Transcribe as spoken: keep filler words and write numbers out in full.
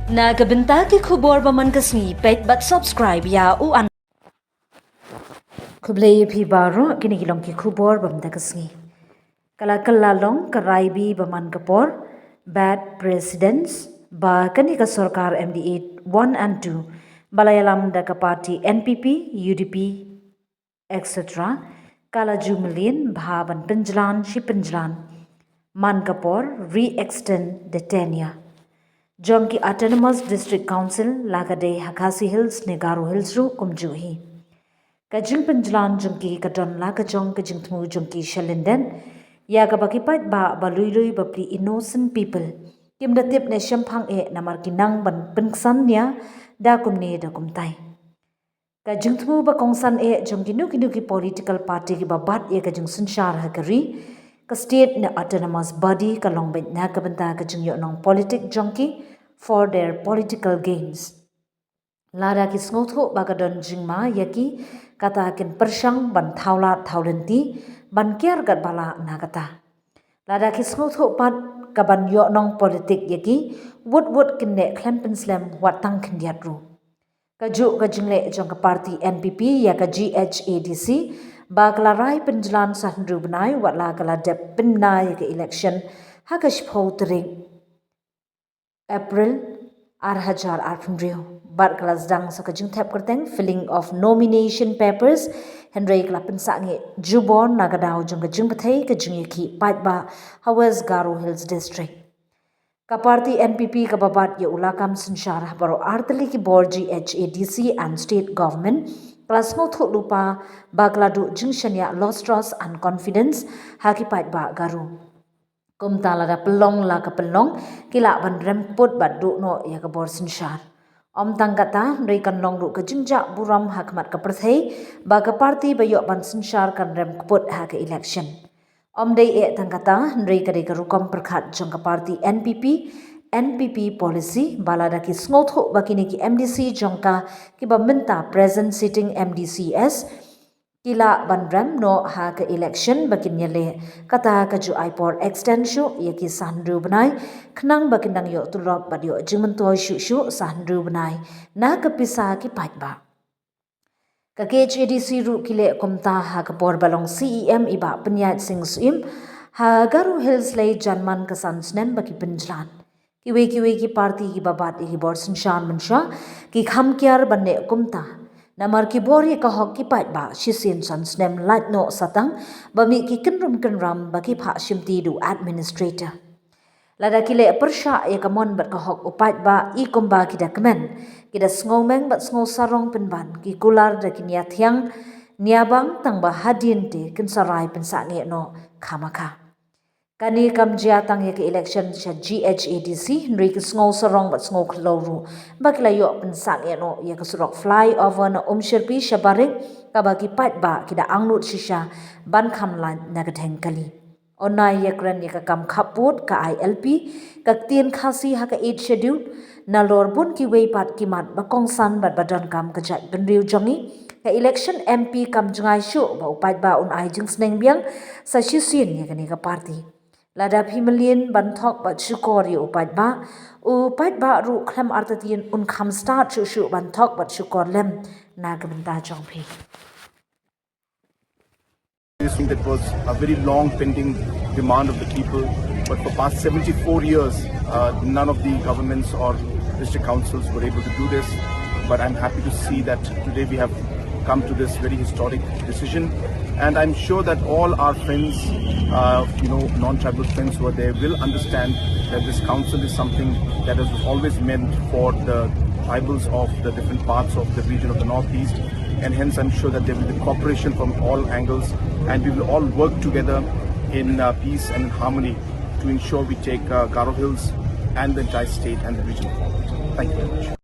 Na ka bynta ki khubor ba man ka sngi, peit bad subscribe ïa u an. Khublei ïa phi baroh, kine ki long ki khubor ba man ka sngi. Ka la kylla long ka rai bih ba man ka por, bad precedents, ba kane ka sorkar M D A one and two, ba la ïalam da ka party N P P, U D P, et cetera, ka la ju mlien bha ban pynjlan shi pynjlan. Man ka por re-extend the tenure jong ki Autonomous District Council, la ka dei ha Khasi Hills ne Garo Hills ruh kumjuh hi. Ka jingpynjlan jong ki ka don la ka jong ka jingthmu jong ki sha lyndet, ïa kaba ki paidbah ba lui lui, ba pli innocent people, kim da tip ne shemphang eh namar ki nang ban pynksan nia da kumne da kumtai. Ka jingthmu ba kongsan eh jong kino kino ki political party kiba bat ïa ka jingsynshar ha ka ri, ka state ne autonomous body, ka long beit na ka bynta ka jingïohnong politik jong ki for their political gains. Lada ki sngewthuh ba ka don jingma ïa ki, kata kin pyrshang ban thaw lad thaw lynti, ban kiar katba lah na kata. Lada ki sngewthuh pat ka ban ïohnong politik ïa ki, wut wut kin leh khlem pynslem wat tang khyndiat ruh. Kajuh ka jingleh jong ka party N P P ïa ka G H A D C, ba ka la rai pynjlan sa hynriew bnai, wat la ka la dep pynbna ïa ka election ha ka shiphew tarik April ar hajar arphew hynriew. Bad ka la sdang sa ka jingthep kyrteng, filling of nomination papers, hynrei ka la pynsangeh jubor na ka daw jong ka jingpyrthei ka jingïakhih paidbah ha West Garo Hills District. Ka party N P P kaba bat ïa u lakam synshar ha baroh artylli ki bor G H A D C and state government, ka la sngewthuh lypa ba ka la duh jingshaniah, lost trust and confidence ha ki paidbah Garo. Kumta lada pynlong la ka pynlong, ki lah ban rem kput bad duh noh ïa ka bor synshar. Ym tang kata, hynrei kan long ruh ka jingjah burom ha khmat ka pyrthei ba ka party ba ïoh ban synshar kan rem kput ha ka election. Ym dei eh tang kata, hynrei ka dei ka rukom pyrkhat jong ka party N P P, N P P policy, ba lada ki sngewthuh ba kine ki M D C jong ka kiba mynta present sitting M D Cs, ki lah ban rem noh ha ka election ba kin ïaleh, kata ka ju ai por extend shuh ïa ki sa hynriew bnai, khnang ba kin nang ïoh tulop bad ïoh jingmyntoi shuh shuh sa hynriew bnai na ka pisa ki paidbah. Ka K H A D C ruh ki leh kumta ha ka por ba long C E M i Bah Pynïaid Sing Syiem ha Garo Hills lei jan man ka san snem ba ki pynjlan. Kiwei kiwei ki party kiba bat ïa ki bor synshar mynshuwa ki kham kiar ban leh kumta. Namar ki bor ïa ka hok ki paidbah shisien san snem lait noh satang ba mih ki kynrum kynram ba ki phah shimti da u administrator. Lada ki leh pyrshah ïa ka mon bad ka hok u paidbah, i kumba ki da kmen, ki da sngewmeng bad sngewsarong pynban, ki kular da ki nia thiang nia bang, tang ba hadien te kin sa rai pynsangeh noh khamkha. Kane kam jia tang ïa ka election sha G H A D C, hynrei ki sngewsarong bad sngewkhlaw ruh ba ki la ïoh pynsangeh noh ïa ka surok flyover na Umshyrpi sha Barik, kaba ki paidbah ki da angnud shisha ban kham lait na ka dheng kali. Yn ai ïakren ïa ka kam khappud ka I L P, ka ktien Khasi ha ka Eighth Schedule, nalor bun kiwei pat ki mat ba kongsan bad ba donkam ka jaitbynriew jong ngi. Ka election M P kam jngai shuh ba u paidbah un ai jingsneng biang sa shisien ïa kane ka party. Lada phi mlien ban thok bad shukor ïa u paidbah, u paidbah ruh khlem artatien un kham stad shuh shuh ban thok bad shukor lem na ka bynta jong phi. This thing that was a very long pending demand of the people, but for past seventy-four years, uh, none of the governments or district councils were able to do this. But I'm happy to see that today we have come to this very historic decision. And I'm sure that all our friends, uh, you know, non-tribal friends who are there will understand that this council is something that was always meant for the tribals of the different parts of the region of the Northeast. And hence, I'm sure that there will be cooperation from all angles, and we will all work together in uh, peace and in harmony to ensure we take uh, Garo Hills and the entire state and the region forward. Thank you very much.